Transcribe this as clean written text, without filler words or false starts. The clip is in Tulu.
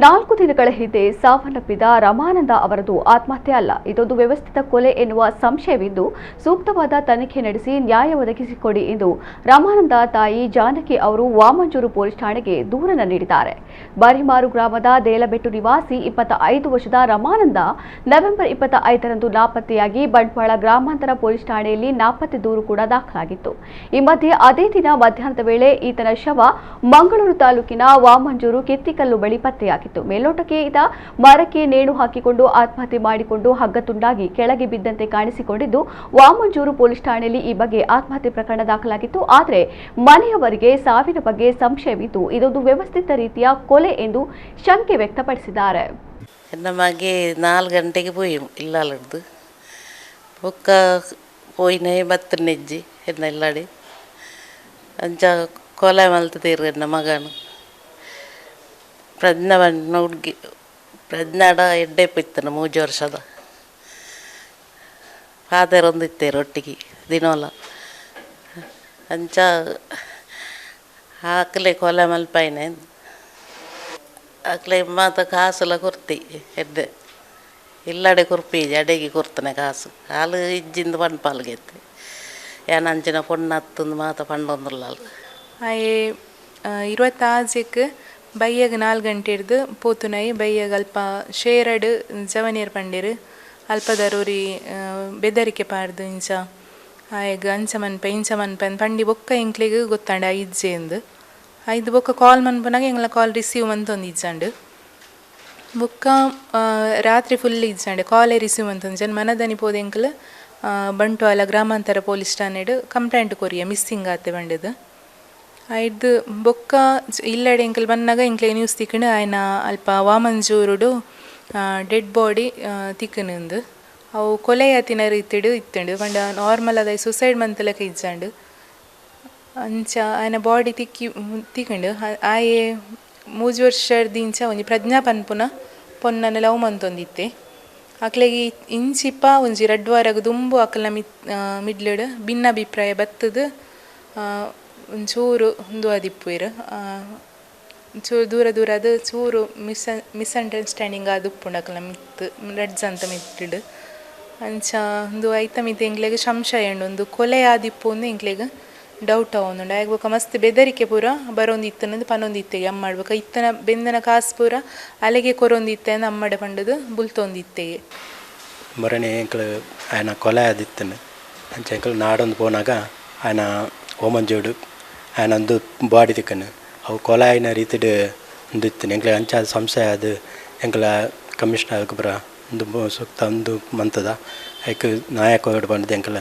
4 ದಿನಗಳ ಹಿಂದೆ ಸಾವನ್ನಪ್ಪಿದ ರಮಾನಂದ ಅವರದು ಆತ್ಮಹತ್ಯೆ ಅಲ್ಲ, ಇದೊಂದು ವ್ಯವಸ್ಥಿತ ಕೊಲೆ ಎನ್ನುವ ಸಂಶಯವಿದ್ದು ಸೂಕ್ತವಾದ ತನಿಖೆ ನಡೆಸಿ ನ್ಯಾಯ ಒದಗಿಸಿಕೊಡಿ ಎಂದು ರಮಾನಂದ ತಾಯಿ ಜಾನಕಿ ಅವರು ವಾಮಂಜೂರು ಪೊಲೀಸ್ ಠಾಣೆಗೆ ದೂರನ್ನು ನೀಡಿದ್ದಾರೆ. ಬರಿಮಾರು ಗ್ರಾಮದ ದೇಲಬೆಟ್ಟು ನಿವಾಸಿ 25 ವರ್ಷದ ರಮಾನಂದ ನವೆಂಬರ್ 25ರಂದು ನಾಪತ್ತೆಯಾಗಿ ಬಂಟ್ವಾಳ ಗ್ರಾಮಾಂತರ ಪೊಲೀಸ್ ಠಾಣೆಯಲ್ಲಿ ನಾಪತ್ತೆ ದೂರು ಕೂಡ ದಾಖಲಾಗಿತ್ತು. ಈ ಮಧ್ಯೆ ಅದೇ ದಿನ ಮಧ್ಯಾಹ್ನದ ವೇಳೆ ಈತನ ಶವ ಮಂಗಳೂರು ತಾಲೂಕಿನ ವಾಮಂಜೂರು ಕೆತ್ತಿಕಲ್ಲು ಬಳಿ ಪತ್ತೆಯಾಗಿತ್ತು. ಮೇಲ್ನೋಟಕ್ಕೆ ಈತ ಮರಕ್ಕೆ ನೇಣು ಹಾಕಿಕೊಂಡು ಆತ್ಮಹತ್ಯೆ ಮಾಡಿಕೊಂಡು ಹಗ್ಗ ತುಂಡಾಗಿ ಕೆಳಗೆ ಬಿದ್ದಂತೆ ಕಾಣಿಸಿಕೊಂಡಿದ್ದು, ವಾಮಂಜೂರು ಪೊಲೀಸ್ ಠಾಣೆಯಲ್ಲಿ ಈ ಬಗ್ಗೆ ಆತ್ಮಹತ್ಯೆ ಪ್ರಕರಣ ದಾಖಲಾಗಿತ್ತು. ಆದರೆ ಮನೆಯವರಿಗೆ ಸಾವಿನ ಬಗ್ಗೆ ಸಂಶಯವಿದ್ದು ಇದೊಂದು ವ್ಯವಸ್ಥಿತ ರೀತಿಯ ಕೊಲೆ ಎಂದು ಶಂಕೆ ವ್ಯಕ್ತಪಡಿಸಿದ್ದಾರೆ. ನಮಗೆ 4 ಗಂಟೆಗೆ ಪೋಯಿ ಇಲ್ಲಾಲಡ್ದು ಬೊಕ್ಕ ಪೋಯಿನೇ ಬತ್ತು ನೆಜ್ಜಿ ಎನ್ನ ಇಲ್ಲಾಡಿ ಅಂಚ ಕೊಲೆ ಮಲ್ತದೀರು ಎನ್ನ ಮಗನು ಪ್ರಜ್ಞಾ ಬಂಡ ಹುಡುಗಿ ಪ್ರಜ್ಞಾಡ ಎಡ್ಡೆ ಇತ್ತನ 3 ವರ್ಷದ ಫಾದರ್ ಇತ್ತೇರು ಒಟ್ಟಿಗೆ ದಿನೋಲ ಅಂಚ ಆಕಲೆ ಕೊಲೆ ಮಲ್ಪಾಯಿನ ಆಕಲೆ ಮಾತ ಕಾಸುಲ ಕೊರ್ತಿ ಎಡ್ಡೆ ಇಲ್ಲಡೆ ಕೊರ್ಪಿ ಅಡೆಗೆ ಕೊರ್ತಾನೆ ಕಾಸು ಹಾಲು ಇಜ್ಜಿಂದ ಪಣ್ಪಾಲ್ಗೆತ್ತೆ ಏನ ಅಂಚಿನ ಪೊಣ್ಣು ಹತ್ತೊಂದು ಮಾತ ಪಂಡೊಂದುಲ್ಲ. ಆಯೆ 26ಕ್ಕೆ ಬೈಯಾಗ 4 ಗಂಟೆ ಹಿಡ್ದು ಪೋತುನೈ ಬೈಯಾಗ ಅಲ್ಪ ಶೇರಡು ಜವನಿಯರ್ ಪಂಡೇರು ಅಲ್ಪದರೂರಿ ಬೆದರಿಕೆ ಪಾಡ್ದು ಇಂಚ ಆಯಗ್ ಅಂಚ ಮನ್ಪ ಇಂಚ ಮನ್ಪ ಪಂಡಿ ಬೊಕ್ಕ ಎಂಕ್ಲೆಗ್ ಗೊತ್ತಾಂಡ ಇಜ್ಜೆ ಎಂದು ಐದು ಬೊಕ್ಕ ಕಾಲ್ ಮನ್ಪನಾಗ ಎಂಗ್ಲ ಕಾಲ್ ರಿಸೀವ್ ಮಂತೊಂದು ಇಜ್ಜಾಂಡು ಬೊಕ್ಕ ರಾತ್ರಿ ಫುಲ್ ಇಜ್ಜಾಂಡೆ ಕಾಲೇ ರಿಸೀವ್ ಮಂತೊಂದು ಜನ ಮನದನಿ ಪೋದು ಎಂಕ್ಲ ಬಂಟ್ವಾಳ ಗ್ರಾಮಾಂತರ ಪೊಲೀಸ್ ಠಾಣೆಡು ಕಂಪ್ಲೇಂಟ್ ಕೊರಿಯ ಮಿಸ್ಸಿಂಗ್ ಆತೆ ಬಂಡದು ಐದು ಬೊಕ್ಕ ಇಲ್ಲಡೆ ಎಂಕಲ್ ಬನ್ನಾಗ ಎಂಕ್ಲೆ ನ್ಯೂಸ್ ತಿಕ್ಕಂಡು ಆಯ್ನ ಅಲ್ಪ ವಾಮಂಜೂರುಡು ಡೆಡ್ ಬಾಡಿ ತಿಕ್ಕನಂದು ಅವು ಕೊಲೆಯಾತಿನ ರೀತಿಡು ಇತ್ತಂಡು ಪಂಡ ನಾರ್ಮಲ್ ಅದ ಸುಸೈಡ್ ಮಂತಲಕ ಇಜ್ಜಾಂಡು ಅಂಚ ಆಯ್ನ ಬಾಡಿ ತಿಕ್ಕಿ ತಿಕ್ಕಂಡು ಆಯೆ 3 ವರ್ಷದ ಇಂಚ ಒಂಜಿ ಪ್ರಜ್ಞಾ ಪನ್ಪುನ ಪೊನ್ನನ ಲವ್ ಮಂತೊಂದಿತ್ತೆ ಅಕ್ಲೆಗೆ ಇಂಚಿಪ ಒಂಜಿ 2 ವಾರಗ್ ದುಂಬು ಅಕ್ಲೆನ ಮಿಡ್ಲಡ್ ಭಿನ್ನಾಭಿಪ್ರಾಯ ಬತ್ತದು ಒಂಚೂರು ಉಂದು ಆದಿಪ್ಪುವೆರ್ ಚೂರು ದೂರ ದೂರ ಅದು ಚೂರು ಮಿಸ್ಅಂಡರ್ಸ್ಟ್ಯಾಂಡಿಂಗ್ ಆದ್ ಉಪ್ಪುಂಡು ಅಕ್ಲೆನ ಮಿತ್ತ್ ರಡ್ಡ್ ಅಂತ ಮಿತ್ತ್ಡ್ ಅಂಚ ಉಂದು ಐತ ಮಿತ್ತ್ ಎಂಕ್ಲೆಗ್ ಸಂಶಯ ಉಂಡು ಉಂದು ಕೊಲೆ ಆದಿಪ್ಪು ಅಂದ್ ಎಂಕ್ಲೆಗ್ ಡೌಟ್ ಆವೊಂದುಂಡು. ಆಯಗ್ ಬೊಕ ಮಸ್ತ್ ಬೆದರಿಕೆ ಪೂರ ಬರೊಂದಿತ್ತುಂದು ಪನೊಂದಿತ್ತೆಗೆ ಅಮ್ಮಡ್ ಬೊಕ ಇತ್ತನ ಬೆಂದನ ಕಾಸ್ ಪೂರ ಅಲೆಗೆ ಕೊರೊಂದಿತ್ತೆ ಅಂದ್ ಅಮ್ಮಡ ಪಂಡುದು ಬುಲ್ತೊಂದಿತ್ತೆಗೆ. ಮೊರನೆ ಎಂಕ್ಲು ಆಯನ ಕೊಲೆ ಆದಿತ್ತುಂಡು ಅಂಚ ಎಂಕ್ಲು ನಾಡೊಂದು ಪೋನಾಗ ಆಯನ ಓಮಂಜೋಡು ಆಯನ ಒಂದು ಬಾಡಿ ತಿಕ್ಕನು ಅವು ಕೊಲೆ ಆಯಿನ ರೀತಿಡ್ ಉಂದು ಇತ್ತುಂಡು ಎಂಕ್ಲೆ ಅಂಚ ಸಂಶಯ ಅದು ಎಂಕ್ಲ ಕಮಿಷನರ್ ಪೂರ ಉಂದು ಸೂಕ್ತ ಉಂದು ಮಂತದ ಐಕ್ ನಾಯಕ ಪಂಡುದು ಎಂಕ್ಲ.